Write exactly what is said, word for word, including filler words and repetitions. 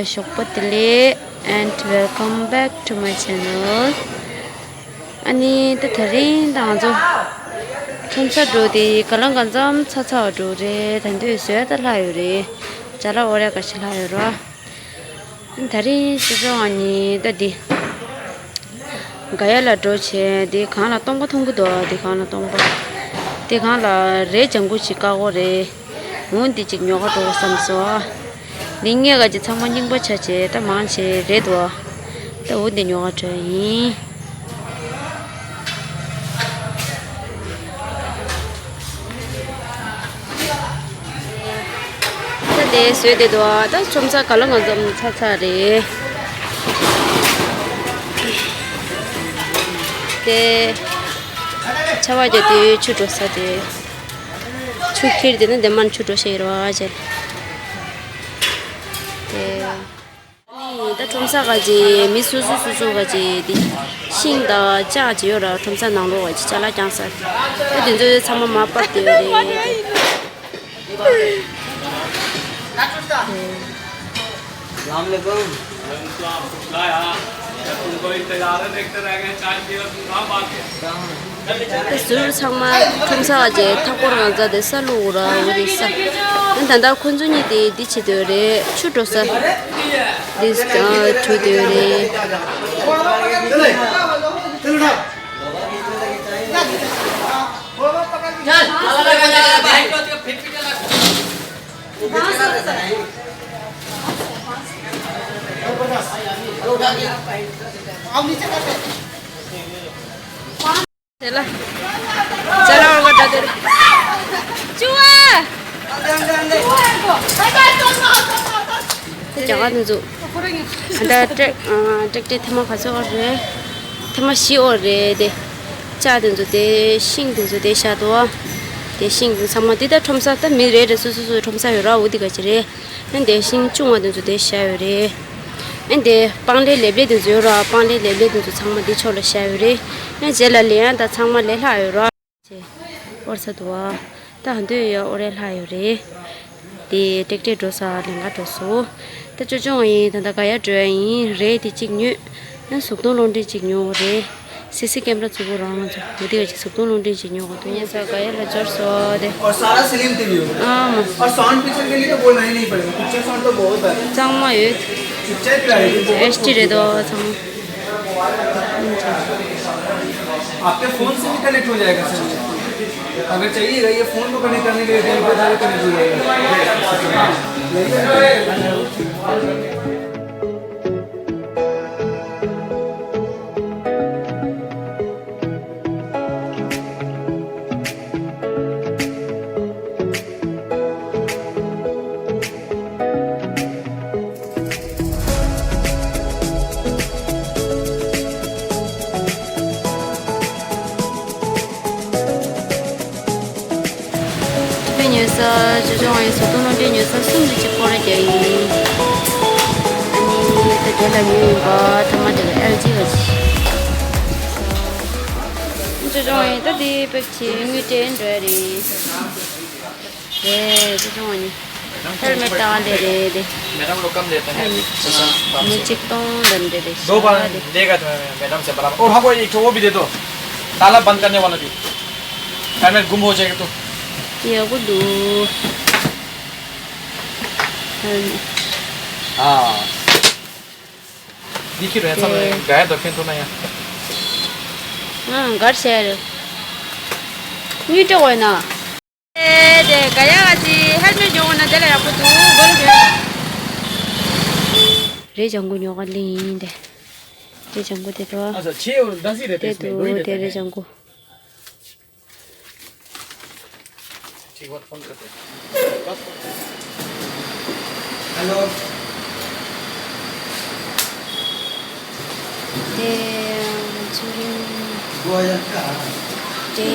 ཞོགས་པ་བདེ་ལེགས། And welcome back to my channel. ཨ་ནི་ད་དེ་རིང་ད་ང་ཚོ་ཁྲོམ་ས་འགྲོ་དེ་ག་ལ་གང་འཚམ་ཚ་ཚ་བ་འགྲོ་རེད། ད་འདོད་བཟོས་ད་ལྷག་ཡོད་རེད། ཅ་ལག་འོ་རེ་ག་ཞིག་ལྷག་ཡོད་རོ། དེ་རིང་ཅོ་ཅོ་ཨ་ནི་ད་འདི་ག་ཡ་ལ་འགྲོ་བྱས་དེ་གང་ལ་སྟོང་པ་མཐོང་གི་འདུག་དེ་གང་ལ་སྟོང་པ། དེ་གང་ལ་རས་ལྗང་གུ་ཞིག་བཀག་གོ་རེད། འོ་འདི་ཅིག་ཉོ་ག་འགྲོ་བསམ་སོང་། འདི་ངས་ག་ཅིག་ཚང་མ་རྙིང་པ་ཆགས་བྱས་ད་མང་ཆེ་རེད་འདུག་ད་འོ་འདི་ཉོ་ག་འགྲོ་ཡིན། ད་དེ་བཟོས་བསྡད་འདུག་ད་ཁྲོམ་ས་ག་ལ་གང་འཚམ་ཚ་ཚ་རེད། དེ་ཆར་པ་བརྒྱབ་དུས་ཆུ་འགྲོ་ས་དེ། ཆུ་འཁྱེར་དེ་ནི་དེ་མར་ཆུ་འགྲོ་ཤེས་རེད་བ་ཅེ། དེ། ནི་ད་ཁྲོམ་ས་ག་ཅེ་མི་སུ་སུ་སུ་སུ་ག་ཅེ་དེ། ཤིང་དང་ལྕགས་ཅེ་ཡོད་ར་ཁྲོམ་ས་ནང་ལོགས་ག་ཅེ་ཅ་ལག་རྐྱང་ས། ད་དེ་ཚོ་ཚང་མ་མར་ཕབ་དེ་ཡོད་རེད། السلام علیکم۔ وعلیکم السلام۔ لا یار، تم کو انتظار ہے، دیکھتے رہ گئے، چائے پی رہے، تم کہاں بھاگ گئے؟ ད་ཟུར་ཚང་མ་ཁྲོམ་ས་བ་ཅེ་མཐའ་སྐོར་ང་ཚ་དེ་ས་ལུག་ར་འོ་དེ་ས། ཨ་ད་ལྟ་ཁོ་ཚོ་གཉིས་དེ་འདི་བྱེད་དོ་རེད། ཆུ་འགྲོ་ས་དེ་ཨ་བྲུས་དོ་རེད། དེ་ལ། ཅ་ལག་འོག་འདྲ་དེར། ཅུ་བ། དེ་རྒྱ་གར་དུ་འཛུགས། ད་ཏྲེ་ཨ་ཏྲེ་ཏྲེ་ཐེངས་མ་ག་ཚོད་འོར་རེད། ཐེངས་མ་བཞི་འོར་རེད་དེ། ལྕགས་དེ་ཚོ་དེ་ཤིང་དེ་ཚོ་དེ་བཞག་འདུག་དེ་ཤིང་དེ་ཚང་མ་དེ་ད་ཁྲོམ་ས་ད་མི་རེ་རེ་སོ་སོ་སོ་ཁྲོམ་ས་ཡོད་ར་འོ་དེ་ག་ཅི་རེད། ཨན་དེ་ཤིང་ཆུང་བ་དེ་ཚོ་དེ་བཞག་ཡོད་རེད། ཨན་དེ་སྤང་ལེབ་ལེབ་དེ་ཚོ་ཡོད་ར་སྤང་ལེབ་ལེབ་ལེབ་དེ་ཚོ་ཚང་མ་དེ་ཕྱོགས་ལ་བཞག་ཡོད་རེད། ཨན་རྗེས་ལ་ལེན་ཡང་ད་ཚང་མ་ལས་ལྷག་ཡོད་ར། ཅེ། ཨོར་ས་དུ་བ། ད་འདོད་ཡོད་ཨོ་རེ་ལྷག་ཡོད་རེད། དེ་ཏྲེག་ཏྲེ་འགྲོ་ས་ལེན་ག་འགྲོ་སོ། ད་ཅོ་ཅོ་ཡིན་ད་ད་ག་ཡ་འགྲོ་ཡ་ཡིན་རེད་དེ་གཅིག་ཉོས། ཡང་གཟུགས་མཐོང་རླུང་འཕྲིན་གཅིག་ཉོ་དགོས་རེད། སི་སི་ཀེམ་ར་བཙུགས་པོ་རང་ང་ཚོ་མུ་ཏིག་ག་ཅིག་གཟུགས་མཐོང་རླུང་འཕྲིན་གཅིག་ཉོ་དགོས་འདུག་ཉེ་ས་ག་ཡ་ལ་འབྱོར་སོ་དེ། और सारा slim TV होगा। ཨ་མ། और साउंड पिक्चर के लिए तो बोलना ही नहीं पड़ेगा, पिक्चर साउंड तो बहुत है। གཙང་མ་ཡོད། पिक्चर क्लैरिटी बहुत। एचडी རེད་དོ་ཚང་མ། आपके फोन से भी कनेक्ट हो जाएगा सर, अगर चाहिएगा ये फोन को कनेक्ट करने के लिए कहीं पे भी कनेक्ट हो जाएगा। ཐུབ་པའི་ཉོ་ས་ཅོ་ཅོ་ང་ཡི་བཟོ་ཐུང་ལོ་འདྲེ་ཉོ་ས་གསུམ་དུ་གཅིག་པོ་ར་རྒྱ་ཡིན། ཨ་ནི་ད་དེ་ལ་ཉོས་ཡིན་པ་ཐ་མ་དེ་ལ་ཨེལ་ཇི་བ་ཅི། ཅོ་ཅོ་ང་ཡི་ད་དེ་བེབ་ཆེ་དངུལ་སྤྲད་འགྲོ་ཡ་རེད། रे जो जो नहीं हेलमेट डाल दे रे दे। मैडम लोग कम लेते हैं। हेलमेट मुझे तो दम दे दे। दो बार देगा तो मैडम से बराबर। और हमको एक ठो वो भी दे दो, ताला बंद करने वाला भी। हेलमेट गुम हो जाएगा तो। ये को दो। हेलमेट। हाँ। देखिए, ऐसा ए। गया तो फिर तो नहीं है। हाँ, घर से आ रहे। न्यू तो है ना। དེ་ག་ཡ་ག་ཅི་ཧེལ་མེད་ཉོ་ན་དེ་ལ་ཡག་པོ་འདུག་སྒོར་དེ། རེ་ལྗང་གུ་ཉོ་ག་ལེན་ཡིན་ཏེ། རེ་ལྗང་གུ་དེ་དོ། अच्छा, छः और दस ही रहते हैं इसमें, वही रहता है। དེ་དོ་དེ་རེ་ལྗང་གུ། ठीक बात, फोन करते हैं। हेलो। དེ་ང་ཚོ་རིང་། དེ།